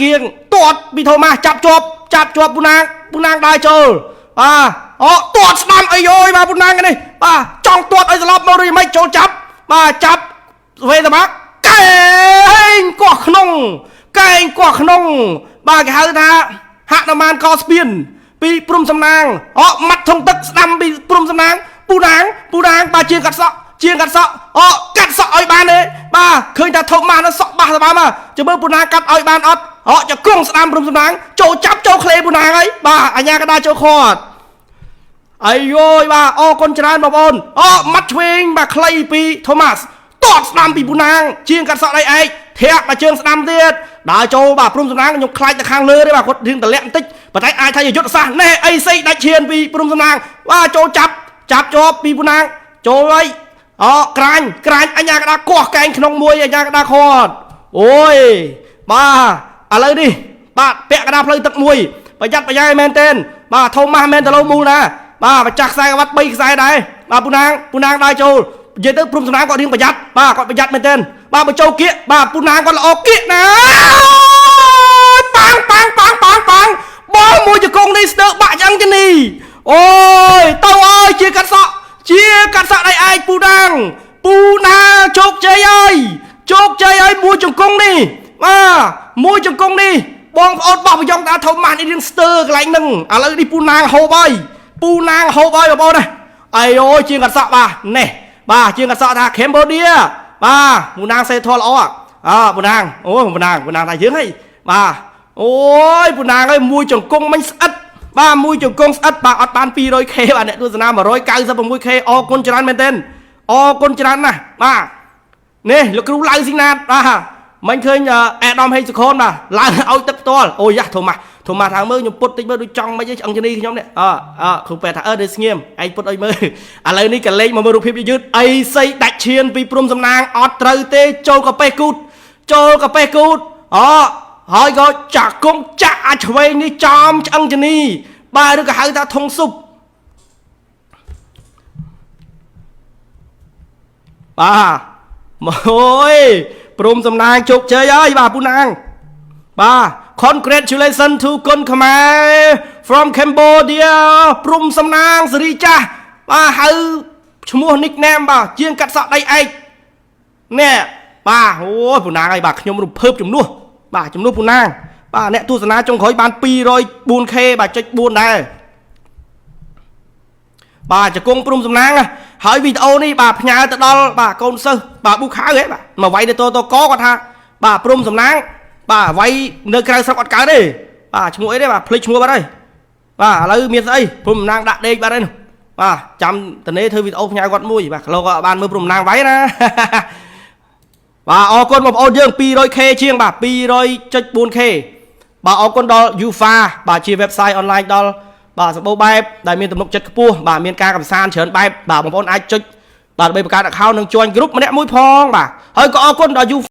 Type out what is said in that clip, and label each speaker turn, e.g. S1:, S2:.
S1: គៀងទាត់ពីថូម៉ាស់ចាប់ជាប់ចាប់ជាប់ពូណាងពូណាងដើរចូលបាទអូទាត់ស្ដាំអីយយបាទពូណាងនេះបាទចង់ទាត់ឲ្យស្លាប់មកឬមិនចូលចាប់បាទចាប់វេតម៉ាកែងកោះក្នុងកែងកោះក្នុងបាទគេហៅថាហនុមានកស្ពានពីព្រំសំណាងអូម៉ាត់ធុងទឹកស្ដាំពីព្រំសំណាងពូណាងពូណាងបាទជាងកាត់សក់ជាងកាត់សក់អូកាត់សក់ឲ្យបានទេបាទឃើញថាធំម៉ាស់នោះសក់បាសសម្បើមចាំមើលពូណាកាត់ឲ្យបានអត់អូចកងស្ដាំព្រំសំណាងចូលចាប់ចូលក្លេពូណាងហើយបាទអញ្ញាកដាចូលខាត់អាយយបាទអរគុណច្រើនបងប្អូនអូម៉ាត់ឆ្វេងបាទខ្លីពីថូម៉ាស់តតស្ដាំពីពូណាងជាងកាត់សក់ដៃឯកធាក់មកជើងស្ដាំទៀតដើរចូលបាទព្រំសំណាងខ្ញុំខ្លាចទៅខាងលើទេបាទគាត់រៀងតម្លាក់បន្តិចប៉ុន្តែអាចថាយុទ្ធសាស្ត្រណែអីសីដាច់ឈានពីព្រំសំណាងបាទចូលចាប់ចាប់ជាប់ពីពូណាងចូលហើយអូក្រាញក្រាញអញ្ញាកដាកោះកែងក្នុងមួយអញ្ញាកដាខាត់អូយបាទឥឡូវនេះបាទពាក់កដាផ្លូវទឹកមួយប្រយ័ត្នប្រយែងមែនទែនបាទធំម៉ាស់មែនតឡូមូលណាបាទម្ចាស់ខ្សែក្បាត់3ខ្សែដែរបាទពូណាងពូណាងដើរចូលនិយាយទៅព្រំសំណាងគាត់រៀងប្រយ័ត្នបាទគាត់ប្រយ័ត្នមែនទែនបាទបើចូលគៀកបាទពូណាងគាត់ល្អគៀកណាប៉ាងប៉ាងប៉ាងប៉ាងប៉ាងបងមួយជង្គង់នេះស្ទើបាក់យ៉ាងជនីអូយទៅអើយជាកាត់សក់ជាកាត់សក់ដៃឯកពូណាងពូណាជោគជ័យហើយជោគជ័យហើយមួយជង្គង់នេះបាទមួយជង្គង់នេះបងប្អូនបោះប្រយ៉ងតាធំម៉ាស់នេះរៀងស្ទើកន្លែងហ្នឹងឥឡូវនេះពូណាងហូបហើយពូណាងហូបហើយបងប្អូនណាអាយអូយជាងកាត់សក់បាទនេះបាទជាងកាត់សក់ថា Cambodia បាទពូណាងសេធល្អអើពូណាងអូពូណាងពូណាងថាយើងហីបាទអូយពូណាងអើយមួយជង្គង់មិញស្អិតបាទមួយជង្គង់ស្អិតបាទអត់បាន 200K បាទអ្នកទស្សនា 196K អរគុណច្រើនមែនទែនអរគុណច្រើនណាស់បាទនេះលោកគ្រូឡៅស៊ីណាតបាទមិញឃើញអេដាមហេងសុខនបាទឡើងឲ្យទឹកផ្ទាល់អូយ៉ាធូម៉ាស់ធូម៉ាស់ថាមើលខ្ញុំពុតតិចមើលដូចចង់មិនអីឆ្អឹងជំនីខ្ញុំនេះអអគ្រូពេទ្យថាអឺដូចស្ងៀមឯងពុតឲ្យមើលឥឡូវនេះក៏លេខមកមើលរូបភាពយឺតអីសីដាច់ឈានពីព្រំសំណាងអត់ត្រូវទេចូលកាប៉េះគូតចូលកាប៉េះគូតអហើយក៏ចាក់គង់ចាក់អាចឆ្វេងនេះចំឆ្អឹងជំនីបាទឬក៏ហៅថាធុងស៊ុបបាទអូយព្រំសំណាងជោគជ័យហើយបាទពូណាងបាទ Congratulations to គុនខ្មែរ from Cambodia ព្រំសំណាងសេរីចាស់បាទហៅឈ្មោះ nickname បាទជាងកាត់សក់ដៃឯកនេះបាទអូយពូណាងហើយបាទខ្ញុំរំភើបជំនួសបាទជំនួសពូណាងបាទអ្នកទស្សនាចុងក្រោយបាន 204K បាទចុច4ដែរបាទជង្គង់ព្រំសំណាងហើយវីដេអូនេះបាទផ្ញើទៅដល់បាទកូនសិស្សបាទប៊ូខៅហ៎បាទមកវាយទៅតតកគាត់ថាបាទព្រំសំណាងបាទវាយនៅក្រៅស្រុកអត់កើតទេបាទឈ្មោះអីទេបាទភ្លេចឈ្មោះបាត់ហើយបាទឥឡូវមានស្អីព្រំសំណាងដាក់ដេកបាត់ហើយនោះបាទចាំតនេធ្វើវីដេអូផ្ញើគាត់មួយបាទក្លោកគាត់បានមើលព្រំសំណាងវាយណាបាទអរគុណបងប្អូនយើង 200K ជាងបាទ 200.4K បាទអរគុណដល់ UFA បាទជា website online ដល់បាទសម្បូរបែបដែលមានទំនុកចិត្តខ្ពស់បាទមានការកំសាន្តច្រើនបែបបាទបងប្អូនអាចចុចបាទដើម្បីបង្កើត account និង join group ម្នាក់មួយផងបាទហើយក៏អរគុណដល់ UFA